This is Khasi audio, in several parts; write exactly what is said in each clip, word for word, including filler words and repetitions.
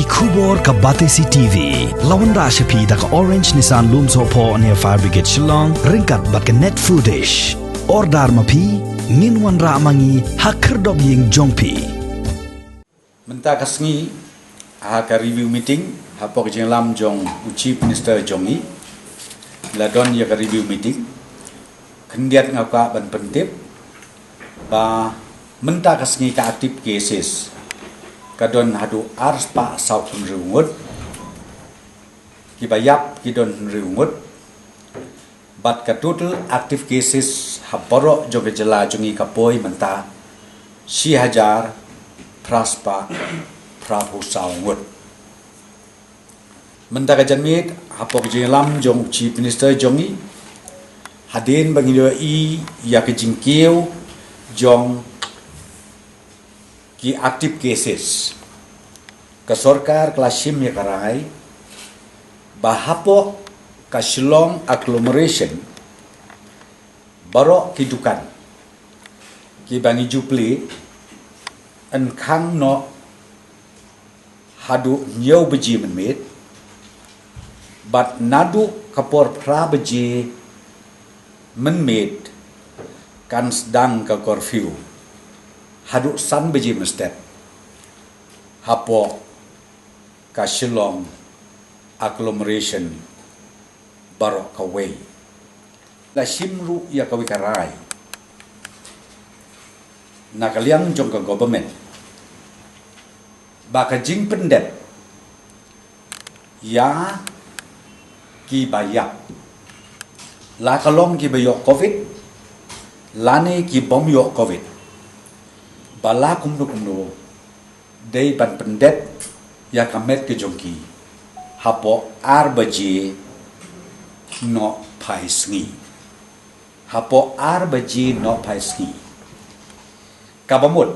Khubor ka Batesi T V la wanrah sha phi da ka Orange Nissan Lumsohphoh near Fire Brigade Shillong ryngkat bad ka Net Foodish. Order ma phi, ngin wanrah ma ngi ha khyrdop ïing jong phi. Mynta ka sngi ha ka review meeting hapoh ka jingïalam jong u Chief Minister jong ngi, la don ïa ka review meeting. Khyndiat nga kwah ban pyntip ba mynta ka sngi ka active cases ka don haduh arspah saw phew hynriew ngut, kiba ïap ki don hynriew ngut, bad ka total active cases ha baroh jong ka jylla jong ngi ka poi mynta shi hajar phra spah phra phew saw ngut. Mynta ka janmiet hapoh ka jingïalam jong u Chief Minister jong ngi, hadien ba ngi ïohi ïa ka jingkiew jong ki active cases, ka sorkar ka la shim ïa ka rai ba hapoh ka Shillong agglomeration, baroh ki dukan kiba ngi ju plie yn khang noh haduh hynñiew baje mynmiet, bad naduh ka por phra baje mynmiet kan sdang ka curfew haduh san baje mynstep hapoh ka Shillong agglomeration baroh kawei. La shim ruh ïa kawei ka rai na ka liang jong ka government ba ka jingpyndep ïa kiba ïap, la ka long kiba ïoh covid lane ki bym ïoh covid, ba la kumno kumno dei ban pyndep ïa ka met ka jong ki hapoh ar baje nohphai sngi. Hapoh ar baje nohphai sngi. Kaba mut,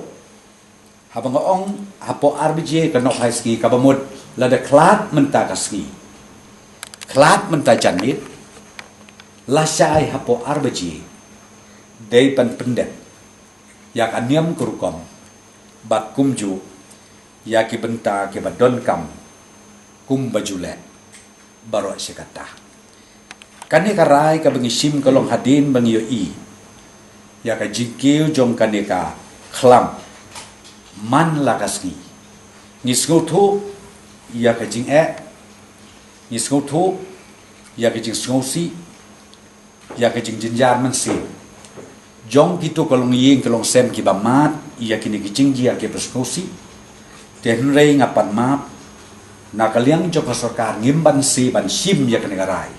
haba nga ong hapoh ar baje ka nohphai sngi, kaba mut lada khlad mynta ka sngi, khlad mynta janmiet, lashai hapoh ar baje dei ban pyndep ïa ka niam ka rukom, bad kumjuh ïa ki bynta kiba donkam kumba ju leh baroh shi katta. Kane ka rai kaba ngi shim ka long hadien ba ngi ïohi ïa ka jingkiew jong kane ka khlam man la ka sngi. Ngi sngewthuh ïa ka jingeh, ngi sngewthuh ïa ka jingsngewsih, ïa ka jingjynjar mynsiem jong kito ka longïing ka longsem kiba mad ïa kine ki jingjia kiba sngewsih. Te hynrei nga pan map, na ka liang jong ka sorkar ngim banse ban shim ïa kane ka rai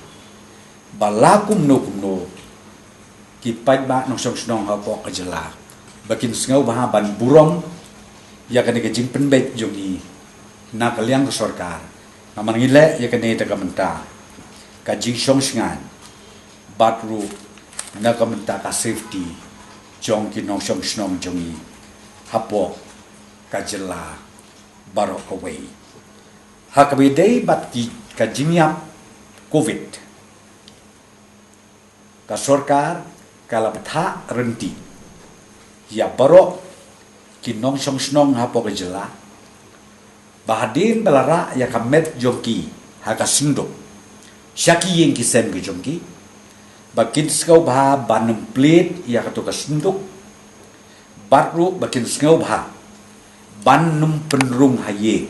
ba la kumno kumno ki paidbah nongshong shnong hapoh ka jylla ba kin sngewbha ban burom ïa kane ka jingpynbeit jong ngi na ka liang ka sorkar. Namar ngi leh ïa kane da ka bynta ka jingshong shngaiñ bad ruh na ka bynta ka safety jong ki nongshong shnong jong ngi hapoh ka jylla baroh kawei. Ha kaba ïadei bad ki, ka jingïap covid, ka sorkar ka la bthah rynti ïa baroh ki nongshong shnong hapoh ka jylla ba hadien ba la rah ïa ka met jong ki ha ka synduk sha ki ïing ki sem ki jong ki, ba kin sngewbha ban ym plied ïa kato ka synduk, bad ruh ba kin sngewbha ban ym pynrung ha ïing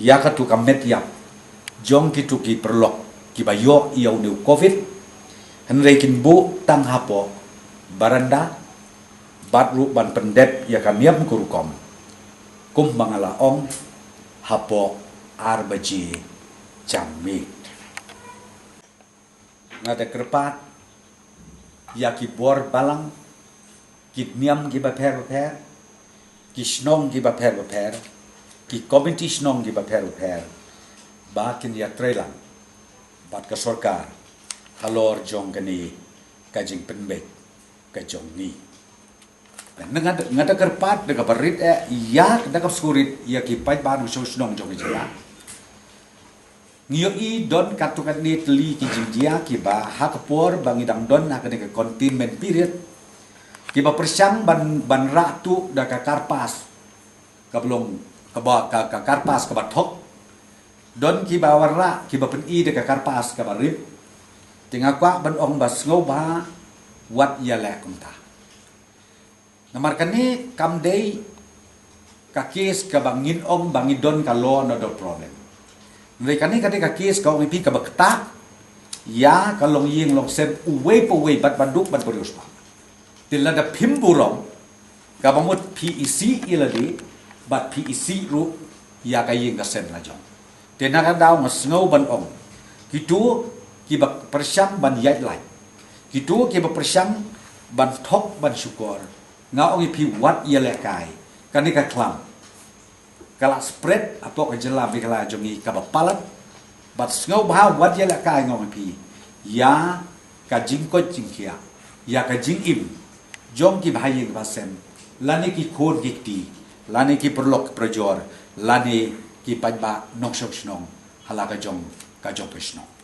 ïa kato ka met ïap jong kito ki paralok kiba ïoh ïa une u covid, hynrei kin buh tang hapoh baranda, bad ruh ban pyndep ïa ka niam ka rukom kumba nga la ong hapoh ar baje janmiet. Nga da kyrpad ïa ki bor balang, ki niam kiba pher bapher, ki shnong kiba pher bapher, ki komiti shnong kiba pher bapher, ba kin ïatreilang bad ka sorkar halor jong kane ka jingpynbeit ka jong ngi. Nga da, nga da kyrpad da kaba rit eh ïa, da kaba sngewrit ïa ki paidbah nongshong shnong jong ka jylla. Ngi ïohi don katto katne tylli ki jingjia kiba ha ka por ba ngi dang don ha kane ka containment period, kiba pyrshang ban, ban rah tuh da ka karpas kaba long kaba ka, ka karpas kaba thok. Don kiba wanrah kiba pyni da ka karpas kaba rip. Te nga kwah ban ong ba sngewbha wat ïa leh kumta. Namar kane kam dei ka kes kaba ngin ong ba ngi don ka law and order problem. Hynrei kane ka dei ka kes ka ong ïa phi kaba ktah ïa ka longïing longsem uwei pa uwei, bad ba duk bad ba riewspah. Te lada phim burom, kaba mut phi isih ïa lade bad phi isih ruh ïa ka ïing ka sem la jong. Te na ka daw nga sngew ban ong, kito kiba pyrshang ban ïaid lait, kito kiba pyrshang ban thok ban shukor, nga ong ïa phi wat ïa lehkai. Kane ka khlam ka la spread hapoh ka jylla Meghalaya jong ngi kaba palat. Bad sngewbha wat ïa lehkai, nga ong ïa phi, ïa ka jingkoit jingkhiah, ïa ka jingim jong ki bahaïing bahasem, lane ki khun ki kti, lane ki paralok ki parajor, lane ki paidbah nongshong shnong ha la ka jong ka jong ka shnong.